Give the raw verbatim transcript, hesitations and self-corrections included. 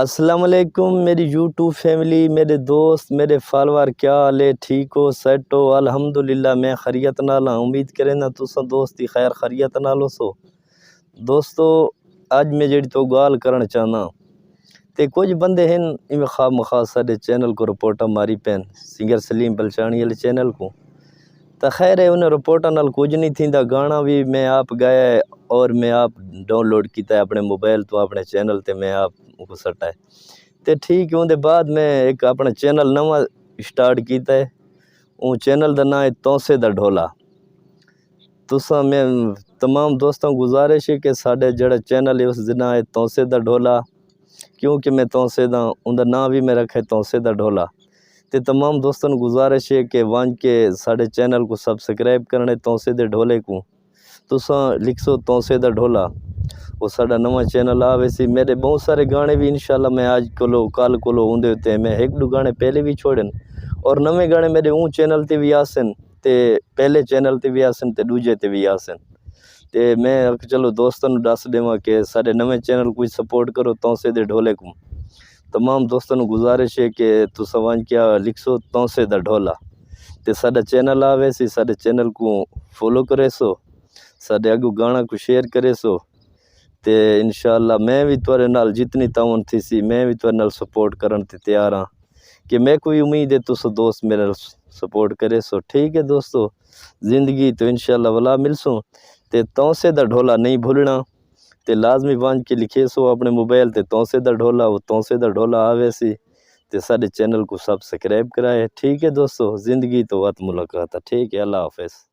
السلام علیکم میری یوٹیوب فیملی، میرے دوست، میرے فالوور، کیا حال ہے؟ ٹھیک ہو؟ سیٹ ہو؟ الحمدللہ میں خیریت نال ہاں۔ امید کرینداں تساں دوست دی خیر خیریت نال ہوسو۔ دوستو، اڄ میں جیڑھی تو ڳالھ کرݨ چاہنداں، تے کجھ بندے ہن ایویں خواہ مخواہ ساݙے چینل کوں رپورٹاں ماری پئن، سنگر سلیم بلچاݨی والے چینل کوں۔ تاں خیر ہے، انہیں رپورٹاں نال کجھ نہیں تھیندا۔ گانا بھی میں آپ گایا ہے اور میں آپ ڈاؤن لوڈ کیتا ہے اپنے موبائل تو، اپنے چینل تے میں آپ کو سٹا ہے۔ تے ٹھیک ہے، اوندے بعد میں ایک اپنا چینل نواں سٹارٹ کیتا ہے۔ اوں چینل دا ناں ہے تونسے دا ڈھولا۔ تساں میں تمام دوستاں گزارش ہے کہ ساݙے جیڑھا چینل ہے اس دا ناں ہے تونسے دا ڈھولا، کیونکہ میں تونسے دا، اوندا ناں بھی میں رکھے تونسے دا ڈھولا۔ تے تمام دوستاں نوں گزارش ہے کہ ونڄ کے ساݙے چینل کوں سبسکرائب کرݨے تونسے دے ڈھولے کوں۔ تساں لکھسو تونسے دا ڈھولا، او ساݙا نواں چینل آ ویسی۔ میرے بہت سارے گانے بھی انشاءاللہ میں اڄ کولو، کل کولو اوندے اتے میں ہک ݙو گانے پہلے بھی چھوڑن اور نویں گانے میرے اوں چینل تے بھی آسن تے پہلے چینل تے بھی آسن تے ݙوجھے تے بھی آسن۔ تے میں آکھیا چلو دوستاں نوں ݙس ݙیواں کہ ساݙے نویں چینل کوں سپورٹ کرو تونسے دے ڈھولے کوں۔ تمام دوستاں نوں گزارش ہے کہ تساں ونڄ کے لکھسو تونسے دا ڈھولا تے ساݙا چینل آ ویسی، ساݙے چینل کوں فالو کریسو، ساݙے اڳوں گانا کوں شیئر کریسو۔ تے انشاءاللہ میں بھی تہاݙے نال جتنی تعاون تھیسی، میں بھی تہاݙے نال سپورٹ کرݨ تے تیار ہاں کہ میکوں بھی امید ہے تساں دوست میرے نال سپورٹ کریسو۔ ٹھیک ہے دوستو، زندگی تو انشاءاللہ ولا ملسوں۔ تے تونسے دا ڈھولا نہیں بھلݨا، تے لازمی ونڄ کے لکھیسو اپنے موبائل تے تونسے دا ڈھولا، او تونسے دا ڈھولا آ ویسی۔ تے ساݙے چینل کوں سبسکرائب کرائے۔ ٹھیک ہے دوستو، زندگی تو وت ملاقات ہے۔ ٹھیک ہے، اللہ حافظ۔